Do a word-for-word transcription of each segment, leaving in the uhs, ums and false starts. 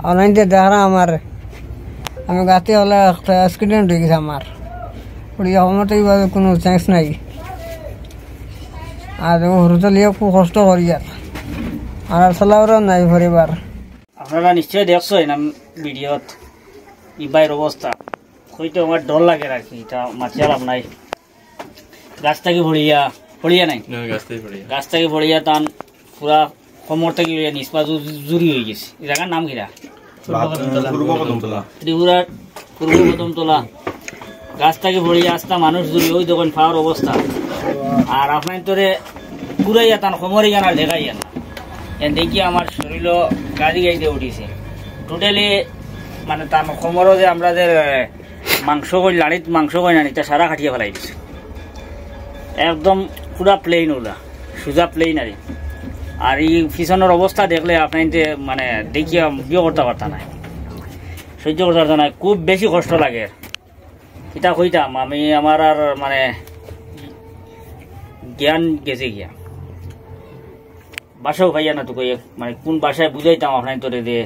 অনলাইন দিয়া দেখারা আমার, আমি গাতে হলে একটা অ্যাক্সিডেন্ট হয়ে গেছে আমার। পড়িয়া হমতে এইভাবে কোনো চান্স নাই। আর ও হুরুতা লিয়ে খুব কষ্ট করি আর। আর আর চলাফেরাও নাই পরিবার। আপনারা নিশ্চয় দেখছো না ভিডিওত ই ভাইর অবস্থা। কইতে আমার ডর লাগে আর কি, এটা মাতিয়া লাভ নাই। গাছ থাকি পড়িয়া, পড়িয়া নাই। না, গাছ থাকি পড়িয়া। গাছ থাকি পড়িয়া তান পুরা কোমর থাকি লইয়া নিচ পা জু-, জুড়ি হয়ে গেছে। এই জায়গার নাম কিরা? পূর্ব কদমতলা। ত্রিপুরার পূর্ব কদমতলা। গাছ থাকি পড়িয়া আস্তা মানুষ জুড়ি, ওই দেখুন পাওর অবস্থা। আর আপনার তোরে পুরাইয়া তান কোমর ইখান আর দেখাইয়া না। এন দেখি আমার শরীরও গাড়ি গাইতে উঠিছে। টোটালি মানে তান কোমরও যে আমরা যে মাংস কই, লাড়িত মাংস কই না, এটা সারা কাটিয়া ফেলাই দিছে। একদম পুরা প্লেন ওলা, সুজা প্লেন আর। আর এই পিছনের অবস্থা দেখলে আপনার মানে দেখিয়া বিয়ে করতে পারতা না, সহ্য করতে পারতা না, খুব বেশি কষ্ট লাগে। এটা কইতাম আমি, আমার আর মানে জ্ঞান গেছে গিয়া। ভাষাও পাইয়া না তো কই, মানে কোন ভাষায় বুঝাইতাম আপনার তোরে যে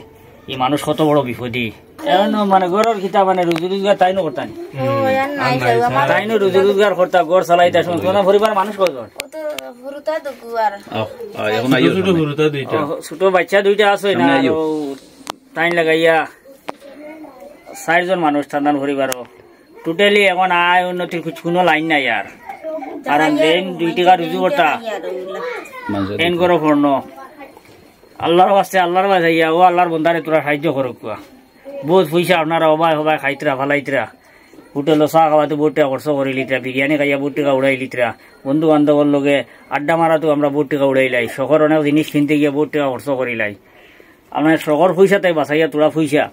এই মানুষ কত বড় বিপদী। এখন মানে ঘরর কিতা মানে রুজি রোজগার তাইনও করতা নি। ও, আর নাই, আর নাই, আমার তাইনও রুজি রোজগার করতা, ঘর চালাইতা, সমস্ত। তোমার পরিবার মানুষ কয়জন? ও তো হুরুতা দুগু আর। আহ, আহ, এখন আইও ছোট ছোট সামনে। হুরুতা দুইটা। ও, ছোট বাচ্চা দুইটা আছে না, সামনে আর আইও। ও তাইন লাগাইয়া চারজন মানুষ তান্দান পরিবারও। টোটালি এখন আয় উন্নতির কুছ কোনো লাইন নাই আর। কারণ যেইন দুই টাকা রুজি করতা, মানুষের এন করো ফড়নো। আল্লাহর ওয়াস্তে, আল্লাহর ওয়াস্তে ইয়া, ও আল্লাহর বন্দারে তোরা সাহায্য করো কুয়া। বহুত পয়সা আপনারা হবায় হবায় খাইতরা, ফালাইতরা। হোটেলো চা খাওয়াতে বহুত টাকা খরচ করি লিতরা, বিরিয়ানি খাইয়া বহুত টাকা উড়াই লিতরা, বন্ধু বান্ধবর লগে আড্ডা মারাতেও আমরা বহুত টাকা উড়াইলাই, শখর অনেক জিনিস কিনতে গিয়া বহুত টাকা খরচ করিলাই। আপনার শখর পয়সা তাই বাঁচাইয়া তোরা পয়সা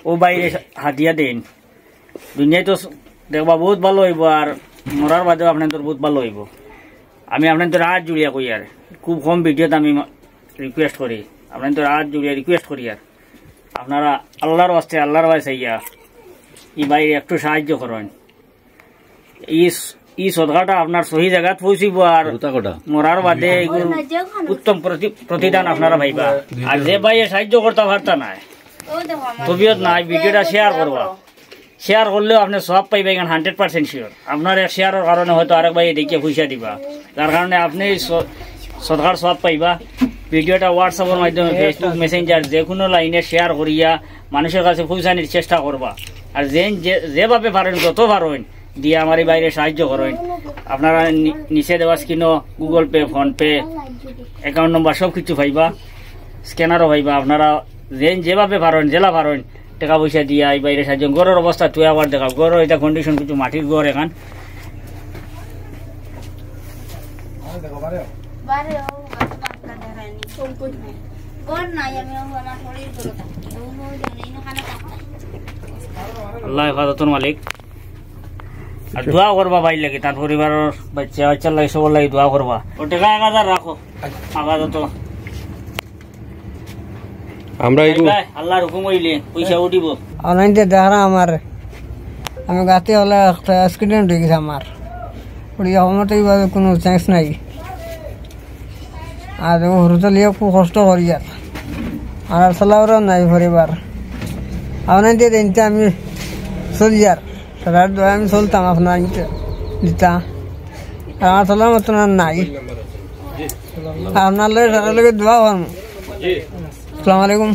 ও বাইরে হাতিয়া দেন। দুনিয়ায় তো দেখবা বহুত ভালো হইব, আর মরার বাদেও আপনার তোর বহুত ভালো হইব। আমি আপনার তোর হাত জুড়িয়া কই আর, খুব কম ভিডিওতে আমি রিকোয়েস্ট করি, আপনার তোর হাত জুড়িয়া রিকোয়েস্ট করি আর, আপনারা আল্লাহর ওয়াস্তে, আল্লাহর ওয়াস্তে ইয়া, ই ভাই একটু সাহায্য করেন। ই স-, ই সদকাটা আপনার সহি জায়গাত পৌঁছিব আর হুরুতা কটা? মরার বাদে এগুলো উত্তম প্রতি-, প্রতিদান আপনারা পাইবা। আর যে ভাই সাহায্য করতে পারতা নাই, তবিয়ত নাই, ভিডিওটা শেয়ার করবা। শেয়ার করলেও আপনি সব পাইবা, এখানে হান্ড্রেড পার্সেন্ট শিওর। আপনার এক শেয়ারের কারণে হয়তো আরেক ভাই দেখিয়া পয়সা দিবা, যার কারণে আপনি স-, সদকার সব পাইবা। ভিডিওটা WhatsApp-এর মাধ্যমে, Facebook Messenger, যে কোনো লাইনে শেয়ার করিয়া মানুষের কাছে পৌঁছানোর চেষ্টা করবা। আর যে, যে, যেভাবে পারেন, যত পারেন, দিয়া আমার এই ভাইরে সাহায্য করেন। আপনারা নি-, নিচে দেওয়া স্ক্রিনও Google Pay, PhonePe, account number সব কিছু পাইবা, স্ক্যানারও পাইবা। আপনারা যে যেভাবে পারেন, জেলা পারেন, টাকা পয়সা দিয়া এই ভাইরে সাহায্য। ঘরর অবস্থা তুই আবার দেখাও, ঘরর এটা কন্ডিশন কিছু মাটির ঘর এখান। বারে ও, বারে বাক্কা দেখায়নি। ঘর নাই, আমি ও আমার শরীর ঘর। আল্লাহ হেফাজতর মালিক। আর দোয়া করবা ভাই লাগে, তার পরিবারর বাচ্চা, বাচ্চার লাগে, সবার লাগে দোয়া করবা। ও টাকা এক হাজার রাখো, আপাতত। আমরা এই ভাই, আল্লাহর হুকুম হইলে পয়সা উঠিব। অনলাইন দিয়ে দেখারা আমার, আমি গাতে হলে একটা অ্যাক্সিডেন্ট হয়ে গেছে আমার। পড়িয়া হমতে এইভাবে কোনো চান্স নাই। আর ও হুরুতা লিয়ে খুব কষ্ট করি আর। আর আর চলাফেরাও নাই পরিবার। অনলাইন দিয়ে দিনতে আমি চলি আর। সারার দোয়া আমি চলতাম আপনার দিতা। আর আমার চলার মতন আর নাই। আপনার লগে সারার লগে দোয়া করবো। আসসালামু আলাইকুম।